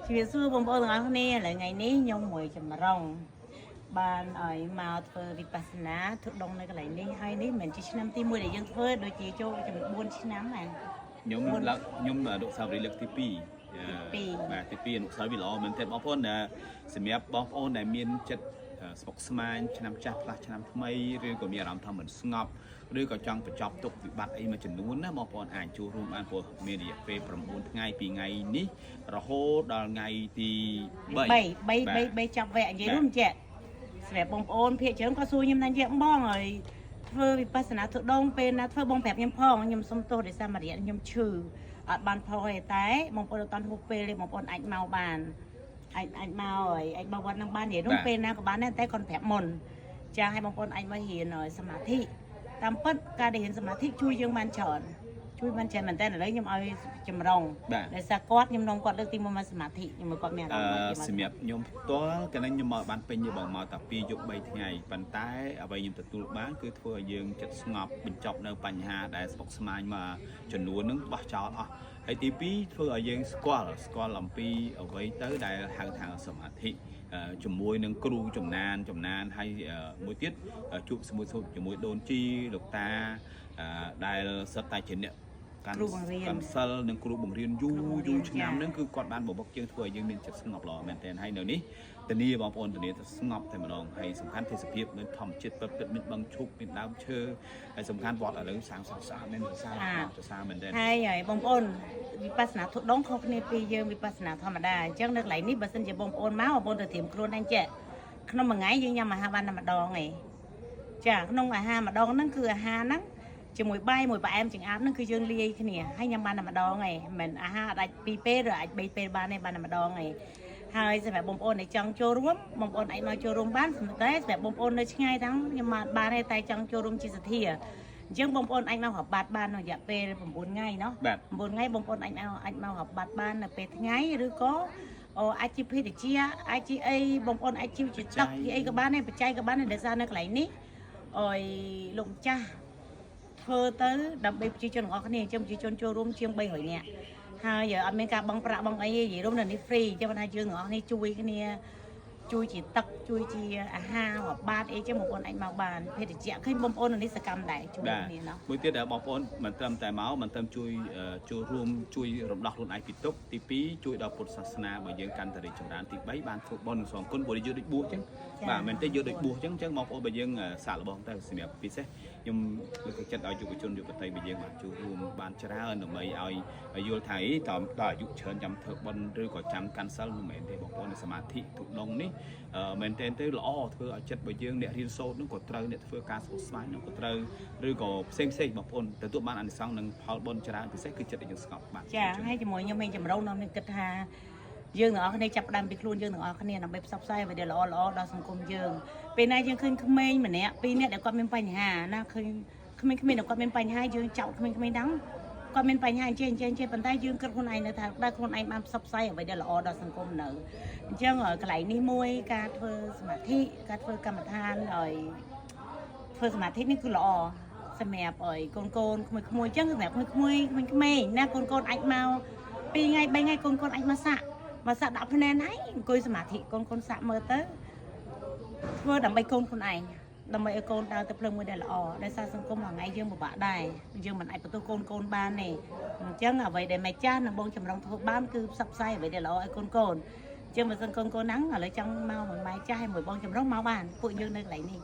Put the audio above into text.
ជំរាបសួរបងប្អូនទាំងអស់គ្នាឥឡូវថ្ងៃនេះខ្ញុំមួយចម្រុងបានឲ្យមកធ្វើវិបស្សនាធុដងនៅកន្លែងនេះហើយនេះមិនមែនជាឆ្នាំទី1ដែលយើងធ្វើដូចជាចូលចំនួន4ឆ្នាំហ្នឹង ខ្ញុំឡើងខ្ញុំអនុស្សាវរីយ៍លើកទី2 ទី2 បាទទី2អនុស្សាវរីយ៍ល្អមែនទែនបងប្អូនដែលសម្រាប់បងប្អូនដែលមានចិត្តស្មុគស្មាញឆ្នាំចាស់ផ្លាស់ឆ្នាំថ្មីឬក៏មានអារម្មណ៍ថាមិនស្ងប់ឬក៏ចង់បញ្ចប់ទុកវិបត្តិអីមួយចំនួនណាបងប្អូនអាចចូលរួមបានព្រោះមានរយៈពេល9ថ្ងៃពីថ្ងៃនេះរហូតដល់ថ្ងៃទី3 3 3 3 3ចាប់វគ្គនិយាយរួមចេះសម្រាប់បងប្អូនភាគច្រើនក៏សួរខ្ញុំថាយកបងឲ្យធ្វើវិបស្សនាធុដងពេលណាធ្វើបងប្រាប់ខ្ញុំផងខ្ញុំសុំទោសដោយសារមករយៈខ្ញុំឈឺអត់បានផងទេតែបងប្អូនអត់តាន់ហួសពេលទេបងប្អូនអាចមកបានអាចអាចមកហើយអាចមកវត្តនឹងបាននិយាយរួមពេលណាក៏បានដែរតែគាត់ប្រាប់មុនចាឲ្យបងប្អូនអាចមករៀនឲ្យសមាធិតាមពិតការដែលរៀនសមាធិជួយយើងបានច្រើនជួយបានច្រើនមែនតើឥឡូវខ្ញុំឲ្យចម្រុង បាទ ដោយសារគាត់ខ្ញុំនាំគាត់លើកទី1មកសមាធិខ្ញុំមើលគាត់មានអារ អឺ ម្មណ៍មកគេមក សម្រាប់ខ្ញុំផ្ទាល់កាលនេះខ្ញុំមកបានពេញទេបងមកតែ2យប់3ថ្ងៃប៉ុន្តែអ្វីខ្ញុំទទួលបានគឺធ្វើឲ្យយើងចិត្តស្ងប់បញ្ចប់នៅបញ្ហាដែលស្មុគស្មាញមកចំនួនហ្នឹងបោះចោលអស់ហើយទី2ធ្វើឲ្យយើងស្គាល់ស្គាល់អំពីអ្វីទៅដែលហៅថាសមាធិជាមួយនឹងគ្រូចំណានចំណានហើយមួយទៀតជួបជាមួយជាមួយដូនជីលោកតាដែលសិតតែជាអ្នកកាន់ គ្រូបង្រៀន កាន់សិលនិងគ្រូបង្រៀនយូរ គ្រូបង្រៀន យូរឆ្នាំ ចា ហ្នឹងគឺគាត់បានបបុកយើងធ្វើឲ្យយើងមានចិត្តស្ងប់ល្អមែនទែនហើយនៅនេះធានាបងប្អូនធានាថាស្ងប់តែម្ដងហើយសំខាន់ទេសភាពនៅធម្មជាតិពិតពិតមានបឹងឈូកមានដើមឈើហើយសំខាន់វត្តឥឡូវសាងសង់ស្អាតមែនស្អាតស្អាតមែនទែន ហើយហើយបងប្អូនវិបស្សនាធុដងខុសគ្នាពីយើងវិបស្សនាធម្មតាអញ្ចឹងនៅកន្លែងនេះបើសិនជាបងប្អូនមកបងប្អូនទៅត្រៀមខ្លួនអញចេះក្នុងមួយថ្ងៃយើងញ៉ាំអាហារបានតែម្ដងឯងចាក្នុងអាហារម្ដងហ្នឹងគឺអាហារហ្នឹងជាមួយបាយមួយផ្អែមចង្អាបហ្នឹងគឺយើងលាយគ្នាហើយញ៉ាំបានតែម្ដងឯងមិនអាហារអាចពីរពេលឬអាចបីពេលបានទេបានតែម្ដងឯងហើយសម្រាប់បងប្អូនដែលចង់ចូលរួមបងប្អូនអាចមកចូលរួមបានសម្រាប់តែសម្រាប់បងប្អូននៅឆ្ងាយទាំងខ្ញុំមកបានទេតែចង់ចូលរួមជាសទ្ធាអញ្ចឹងបងប្អូនអាចមករាប់បាតបាននៅរយៈពេល9ថ្ងៃណោះ បាទ 9ថ្ងៃបងប្អូនអាចមកអាចមករាប់បាត់បាននៅពេលថ្ងៃឬក៏អូអាចជាភេទជ្ជៈអាចជាអីបងប្អូនអាចជាជាទឹកជាអីក៏បានដែរបច្ច័យក៏បានដែរដោយសារនៅកន្លែងនេះអយលោកម្ចាស់ធ្វើទៅដើម្បីប្រជាជនទាំងអស់គ្នាអញ្ចឹងប្រជាជនចូលរួមជាង300នាក់ហើយអត់មានការបង់ប្រាក់បង់អីទេនិយាយរួមនៅនេះ free អញ្ចឹងបើថាយើងទាំងអស់គ្នាជួយគ្នាជួយជាទឹកជួយជាអាហាររាប់បាតអីចឹងបងប្អូនអាចមកបានភេទជ្ជៈឃើញបងប្អូននៅនេះសកម្មដែរជួយ បាទ គ្នាណោះ មួយទៀតដែលបងប្អូនមិនត្រឹមតែមកមិនត្រឹមជួយចូលរួមជួយរំដោះខ្លួនឯងពីទុក្ខទី2ជួយដល់ពុទ្ធសាសនាបើយើងកាន់តែរីកចម្រើនទី3បានធ្វើបុណ្យនិងសងគុណព្រោះយើងដូចបួសអញ្ចឹង ចា៎ បាទមែនទេយើងដូចបួសអញ្ចឹងអញ្ចឹងបងប្អូនបើយើងសាកល្បងទៅសម្រាប់ពិសេសខ្ញុំលើកទឹកចិត្តឲ្យយុវជនយុវតីបើយើងបានចូលរួមបានច្រើនដើម្បីឲ្យយល់ថាអីតើដល់អាយុច្រើនចាំធ្វើបុណ្យឬក៏ចាំកាន់សិលមិនមែនទេបងប្អូននៅសមាធិទុដងនេះមែនទេទៅល្អធ្វើឲ្យចិត្តបើយើងអ្នករៀនសូត្រនោះក៏ត្រូវអ្នកធ្វើការស្មុគស្មាញនោះក៏ត្រូវឬក៏ផ្សេងផ្សេងបងប្អូនទទួលបានអានិសង្សនិងផលបុណ្យច្រើនពិសេសគឺចិត្តដែលយើងស្ងប់បាទ ចាហើយជាមួយខ្ញុំមានចម្រុងនាំនេះគិតថាយើងទាំងអស់គ្នាចាប់ផ្ដើមពីខ្លួនយើងទាំងអស់គ្នាដើម្បីផ្សព្វផ្សាយអ្វីដែលល្អល្អដល់សង្គមយើងពេលណាយើងឃើញក្មេងម្នាក់ពីរនាក់ដែលគាត់មានបញ្ហាណាឃើញក្មេងៗដែលគាត់មានបញ្ហាយើងចោទក្មេងៗហ្នឹងគាត់មានបញ្ហាអញ្ចេះអញ្ចេះអញ្ចេះប៉ុន្តែយើងគិតខ្លួនឯងនៅថាតើខ្លួនឯងបានផ្សព្វផ្សាយអ្វីដែលល្អដល់សង្គមនៅអញ្ចឹងកន្លែងនេះមួយការធ្វើសមាធិការធ្វើកម្មដ្ឋានឲ្យ ធ្វើសមាធិនេះគឺល្អសម្រាប់ឲ្យកូនកូនក្មួយក្មួយអញ្ចឹងសម្រាប់ក្មួយក្មួយក្មេងៗណាកូនកូនអាចមក2ថ្ងៃ3ថ្ងៃកូនកូនអាចមកសាក់មកសាក់ដាក់ភ្នែនហើយអង្គុយសមាធិកូនកូនសាក់មើលទៅធ្វើដើម្បីកូនខ្លួនឯងដើម្បីឲ្យកូនដើរទៅផ្លូវមួយដែលល្អដោយសារសង្គមមួយថ្ងៃយើងពិបាកដែរយើងមិនអាចបន្ទោសកូនកូនបានទេអញ្ចឹងអ្វីដែលម៉ែចាស់និងបងចម្រុងធ្វើបានគឺផ្សព្វផ្សាយអ្វីដែលល្អឲ្យកូនកូនអញ្ចឹងបើសិនកូនកូនហ្នឹងឥឡូវចង់មកមួយម៉ែចាស់ហើយមួយបងចម្រុងមកបានពួកយើងនៅកន្លែងនេះ